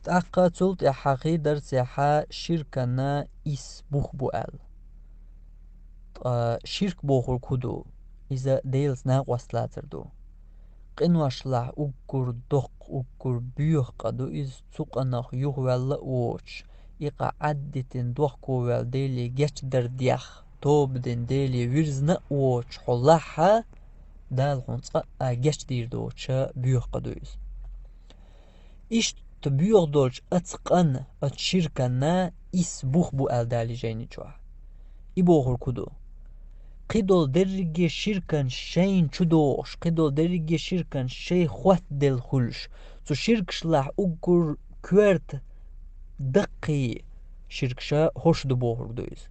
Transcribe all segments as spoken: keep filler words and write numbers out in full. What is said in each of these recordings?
ТӀаккха цул тӀаьхьа хийдар цехьа ширкана ис бух бу аьлла. Ткъа ширк бохург хӀун ду? Иза Делаца накъост лацар ду. Къиношлахь уггар доккха, уггар боьха къа ду иза, цу къинах юхаваьлла а воцуш, и къа Ӏаддитина дохковаьлла Деле гечдар дех, тоба дина Деле вирзина а воцуш хьо лахь, Дала хьуна цкъа а гечдийр доцуша боьха къа ду иза. Иштта боьха долчу оцу къана, оцу ширкана ис бух бу аьлла Дала жайни чохь. И бохург хӀун ду? Кхидолу дерриге ширкан шайна чу догӀуш, кхидолу дерриге ширкан шай хӀоттаделла хуьлуш, цу ширкашлахь уггар коьрта даккхий ширкаша хӀорш ду бохург ду иза.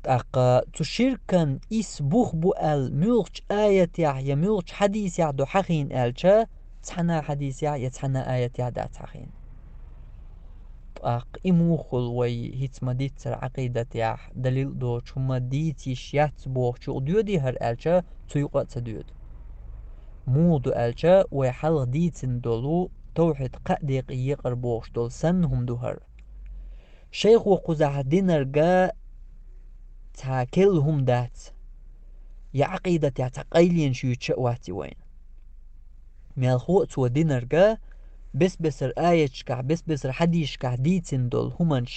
ТӀаккха цу ширкан ис бух бу аьлла муьлхачу аятехь я муьлхачу хьадисехь ду хьахийна аьлча, цхьана а хьадисехь я цхьана а аятехь дац хьахийна. ТӀаккха и муха хуьлу вай хӀинца ма-дийццара Ӏакъидатехь далил а доцуш хӀума дийца йиш яц бохучу юкъа доьдий хӀара аьлча, цу юкъа а ца доьду. Муха ду аьлча, вай хьалха дийцина долу тавхьид кхаа декъе екъар бохуш долу санна хӀума ду хӀара. Шайхо кхузахь динарга цхьа керла хӀума дац, я Ӏакъидатехь цхьа къайленаш юьйцуш а вац и вайна. Мелхо а цо динарга бес-бесара аяташкахь, бес-бесара хьадисашкахь дийцина долу хӀуманаш,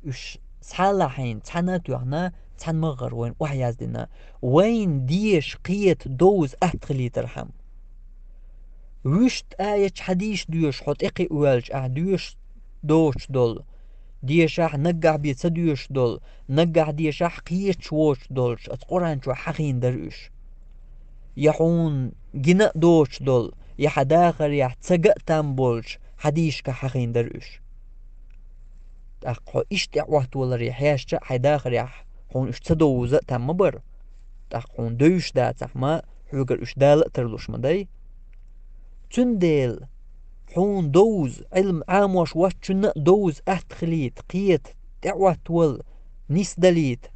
уьш схьа а лахьийна, цхьаьна а тоьхна, цхьаьна магӀар вайна охьаяздина, вайна деша кхета довза атта хилийтархьама. Вуьшта аяташ, хьадисаш доьшуш хьо тӀекхиа воьлча, ахь доьшуш доцуш долу, дешахь наггахь бен ца доьшуш долу, наггахь дешахь кхеташ воцуш долчу оцу Къуръан чохь хьахийна дара уьш. Я хьуна гина а доцуш долу, я хьан дахарехь ца ган а там болчу хьадисашкахь хьахийна дара уьш. ТӀаккха хьо иштта тӀеӀоттаваларе хьаьжча а хьайн дахарехь хьуна уьш ца довза а там ма бара. ТӀаккха хьуна девзаш дацахь ма, хьоьгара уьш Дала а тарлуш ма дай. Цундела хьуна довза, Ӏилма Ӏамош воцчунна а довза атта хилийта, кхета, тӀеӀоттавала, нисдалийта.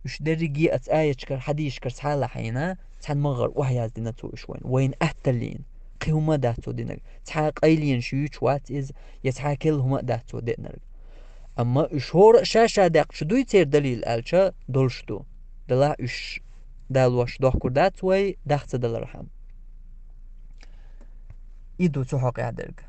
Уьш дерриге а оцу аяташкара, хьадисашкара схьа а лахьийна, цхьаьна магӀар охьаяздина цо уьш вайна, вайна атталлийна. Кхин хӀума а дац цо динарг. Цхьа а къайленаш юьйцуш вац иза, я цхьа а керла хӀума а дац цо деанарг. Амма уьш хӀора а ша-ша даьккхича дуй церан далил аьлча, долуш ду. Делахь уьш далош дохкур дац вай, дах ца далархьама. И ду цу хьокъехь дерг.